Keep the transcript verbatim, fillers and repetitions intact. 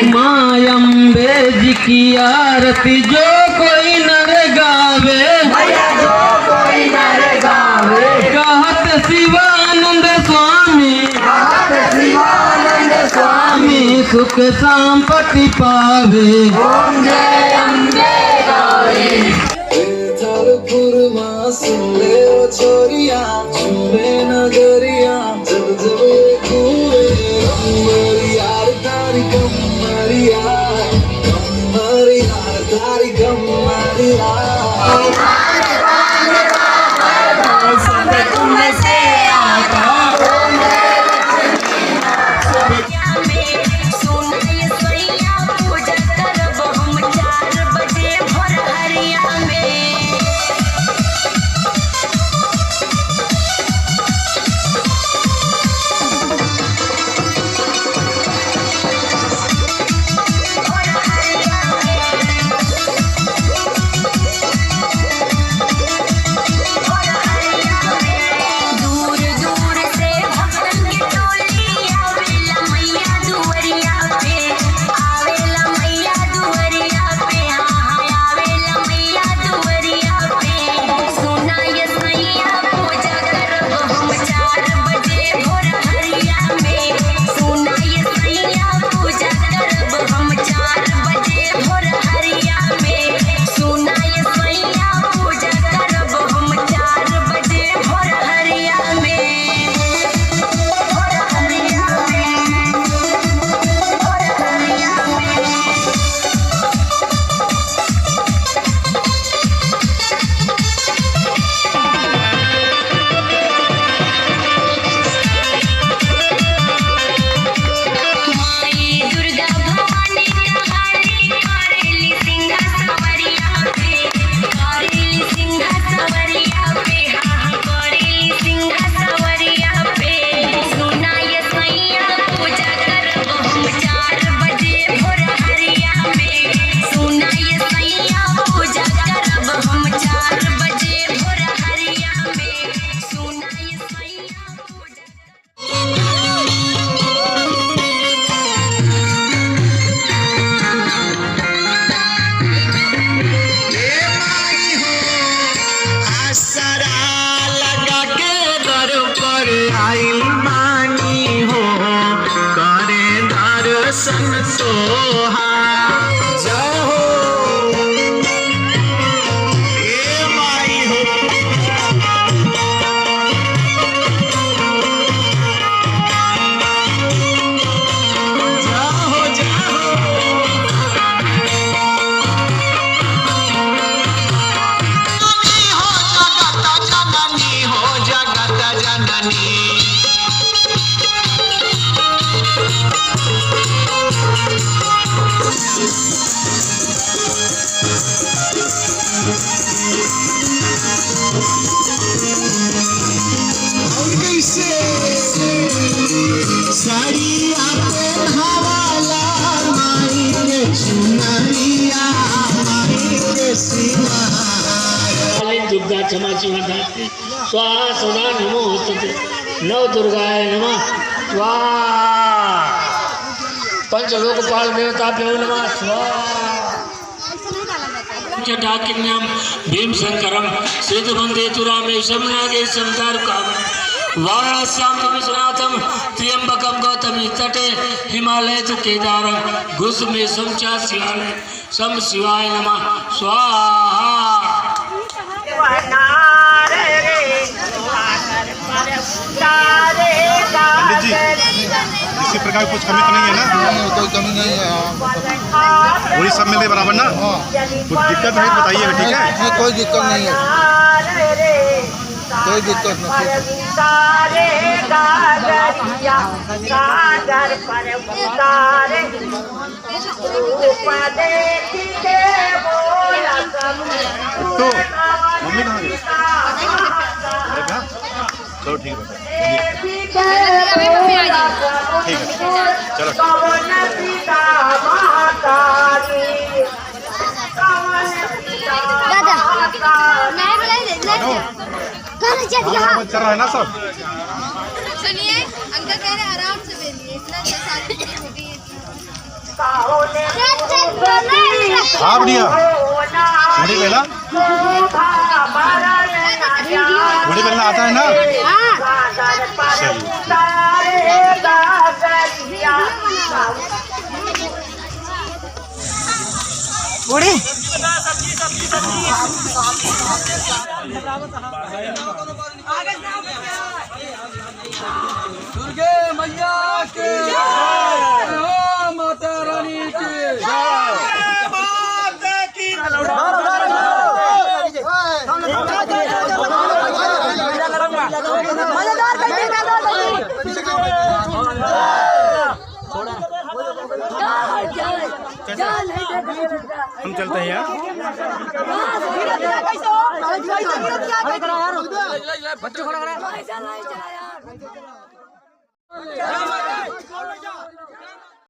माँ अम्बे जी की आरती जो कोई नर गावे, भैया जो कोई नर गावे। कहत शिवानंद स्वामी, कहत शिवानंद स्वामी। सुख संपत्ति पावे। ओम जय अम्बे गौरी। ए थारपुर माँ सुन ले ओ छोरिया, चुम्बे नगरिया, जब जब ये कूवे कमरिया, तारी कमरिया, कमरिया, तारी कमरिया। सब तुमसे आता। ए माई हो, आसरा लगा के दर पर आइल बानी हो, करे दर्शन तोहार। जय हो। ए माई हो। जाहो, जाहो। जननी हो जगत जननी, हो जगत जननी। और कैसे? साड़िया पेन्हावाला माई के चुनरिया, माई के सिंगार। काली दुर्गा क्षमा शिवा धात्री स्वाहा सदा नमोस्तुते। नव दुर्गाय नमः स्वाहा। पंच लोकपाल देवताभ्यो नमः स्वाहा। जटाकिन्याम भीम शंकरम सिद्ध बंदे तुरामे सब नागे संसार का। वाराणस्याम विश्वनाथम त्र्यंबकम गौतमी तटे हिमालय तु केदारम घुस में समचा शिवालय। सम शिवाय नमः स्वाहा। पंडित जी, किसी प्रकार की कुछ कमी तो नहीं है ना? नहीं, कोई कमी नहीं है, हाँ। वही सब मिले बराबर ना? हाँ। कुछ दिक्कत है तो बताइएगा, ठीक है? नहीं, कोई दिक्कत नहीं है। कोई दिक्कत नहीं। तो मम्मी कहाँ गई? अरे कहाँ? चलो, ठीक है, बताइए। ठीक है, चलो, ठीक है। दादा, नहीं बुलाइए, नहीं। कहाँ चल रहा है ना सब? सुनिए, अंकल कह रहे आराम से बोलिए, इतना जैसा आदमी हो गई है। हाँ, बढ़िया। मुड़ी पहला। मुड़ी पहलना आता है ना? हाँ। चलिए। मुड़ी। दुर्गे मैया की जय। हो माता रानी की जय। हम चलते हैं यार। बच्चों खड़ा करा।